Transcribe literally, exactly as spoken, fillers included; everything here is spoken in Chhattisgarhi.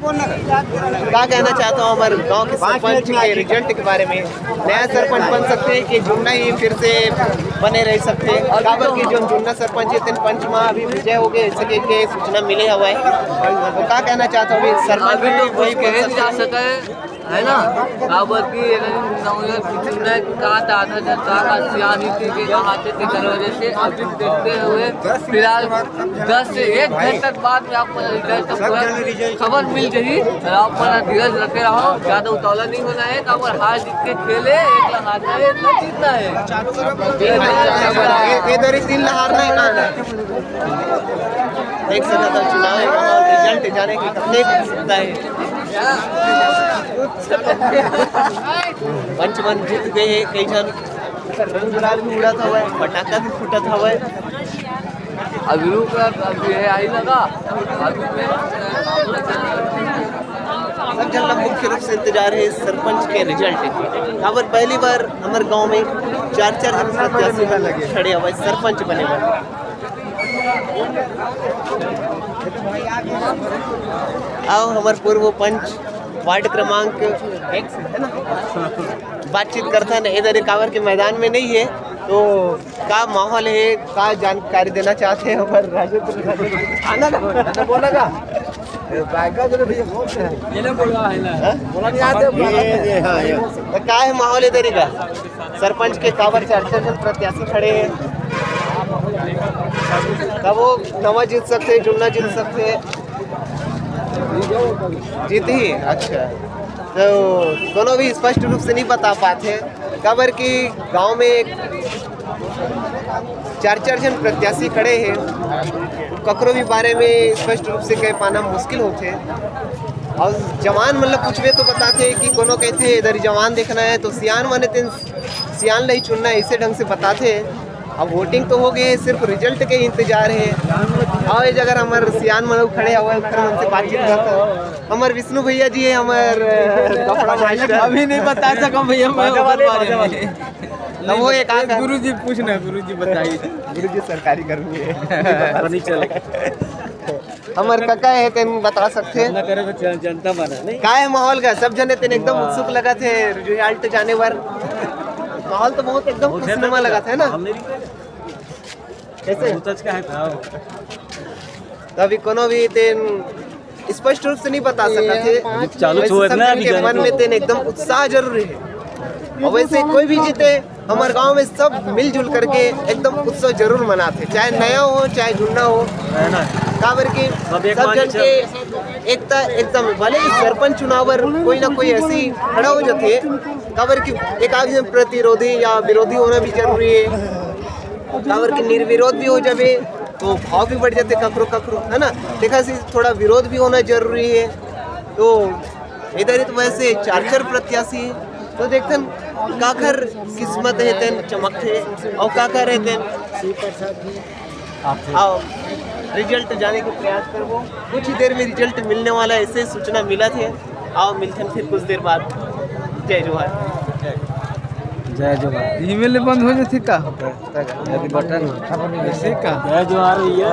का कहना चाहता हूँ हमारे गांव के सरपंच के रिजल्ट के बारे में? नया सरपंच बन सकथे कि जुन्ना ही फिर से बने रह सकथे? काबर कि जो जुन्ना सरपंच हे, तेन पंच मा अभी विजय हो गए, ऐसे के, के सूचना मिले हवय। तो का कहना चाहता हूँ अभी सरपंच अभी तो कुछ कहे नहीं जा सकता है, है ना? काबर कि एला नवनियुक्त चुनना है कि कहाँ था आधा जनता का सियान ही थी कि कहाँ थे, तेकर वजह से अभी देखते हुए फिलहाल दस से एक घंटा बाद में आपको रिजल्ट का पूरा खबर मिल जाही। और आप अपना धीरज रखे रहो, ज़्यादा उतावला नहीं होना है। काबर हार जीत के खेल है, एक ला हारना है, एक ला जीतना है। ये, ये दरी तीन ला हारना है, कहाँ है? देख सकत हव, चुनाव हे, रिजल्ट जाने के कतने उत्सुकता हे। पंच मन जीत गए हे, कई झन रंग गुलाल भी उड़त हवय, पटाखा भी फूटत हवय। अभी रुक, अभी हे, आई लगा। अभी सब झन ला मुख्य रूप से इंतजार हे सरपंच के रिजल्ट के। काबर पहली बार हमर गांव में चार चार झन प्रत्याशी खड़े हवय सरपंच बने बर। आओ, हमर पूर्व पंच, वार्ड क्रमांक एक से, है ना, बातचीत करथन। इधर काबर के मैदान में नहीं है, तो का माहौल है, का जानकारी देना चाहते हैं हमर राजेंद्र? आना ना, ना बोला ना। ए, बायका जो भैया कौन से है? ये ना बोला है ना। हाँ? बोला नहीं आते, ये, ये, हाँ, ये। तो का है माहौल इधर का? सरपंच के काबर चार चार झन प्रत्याशी खड़े हे। कब वो नवा जीत सकथे, जुन्ना जीत सकथे? जीतही, अच्छा। तो कोनो भी स्पष्ट रूप से नहीं बता पाथे, काबर कि गांव में एक चार चार झन प्रत्याशी खड़े हे, ककरो भी बारे में स्पष्ट रूप से कह पाना मुश्किल होथे। और जवान मन ल पूछबे तो बताथे कि कोनो कहथे इधर जवान देखना है, तो सियान मन तेन सियान ल ही चुनना है, इसे ढंग से बताथे। अब वोटिंग तो हो गए, सिर्फ रिजल्ट के इंतजार है। और ये जगह हमर सियान मन खड़े हवय, ओकर मन से बातचीत करत हवय। हमर विष्णु भैया जी है, हमर, अ, कपड़ा मास्टर। अभी नहीं बता सकम भैया मैं ओकर बारे में। तब वो एक आ गुरु जी पूछना, गुरु जी बताइए। गुरु जी सरकारी कर्मी है। फर्नीचर। हमर कका हे, तेन बता सकथे। ना करे तो जन-, जनता बना, नहीं? का हे माहौल का? सब जने तेन एकदम उत्सुक लगथे रिजल्ट जाने बर। माहौल तो बहुत एकदम खुशनुमा लगथे ना। कैसे? तो अभी कोनो भी तेन स्पष्ट रूप से नहीं बता सकथे। चालू वैसे सब जन के मन में तेन एकदम उत्साह जरूर हे। और वैसे कोई भी जीते, हमर गांव में सब मिलजुल करके एकदम उत्सव जरूर मनाथे, चाहे नया हो, चाहे जुन्ना हो। काबर कि सब जन के एकता, एकता में, भले ही सरपंच चुनाव बर कोई ना कोई ऐसी खड़ा हो जाथे, काबर कि एक आध जन प्रतिरोधी या विरोधी होना भी जरूरी है। काबर कि निर्विरोध भी हो जाबे तो भाव भी बढ़ जाथे ककरो ककरो, है ना? तेखर से थोड़ा विरोध भी होना जरूरी है। तो इधर ही तो वैसे चार चार प्रत्याशी हे, तो देखथन काखर किस्मत हे तेन चमकथे और काखर हे तेन। आओ, रिजल्ट जाने के प्रयास करबो, कुछ ही देर में रिजल्ट मिलने वाला है, ऐसे सूचना मिलथे। आओ, मिलथन फिर कुछ देर बाद। जय जोहार। जय जोहार। ईमेल बंद हो जाथे का? यदि बटन ऐसे का? जय जोहार भैया।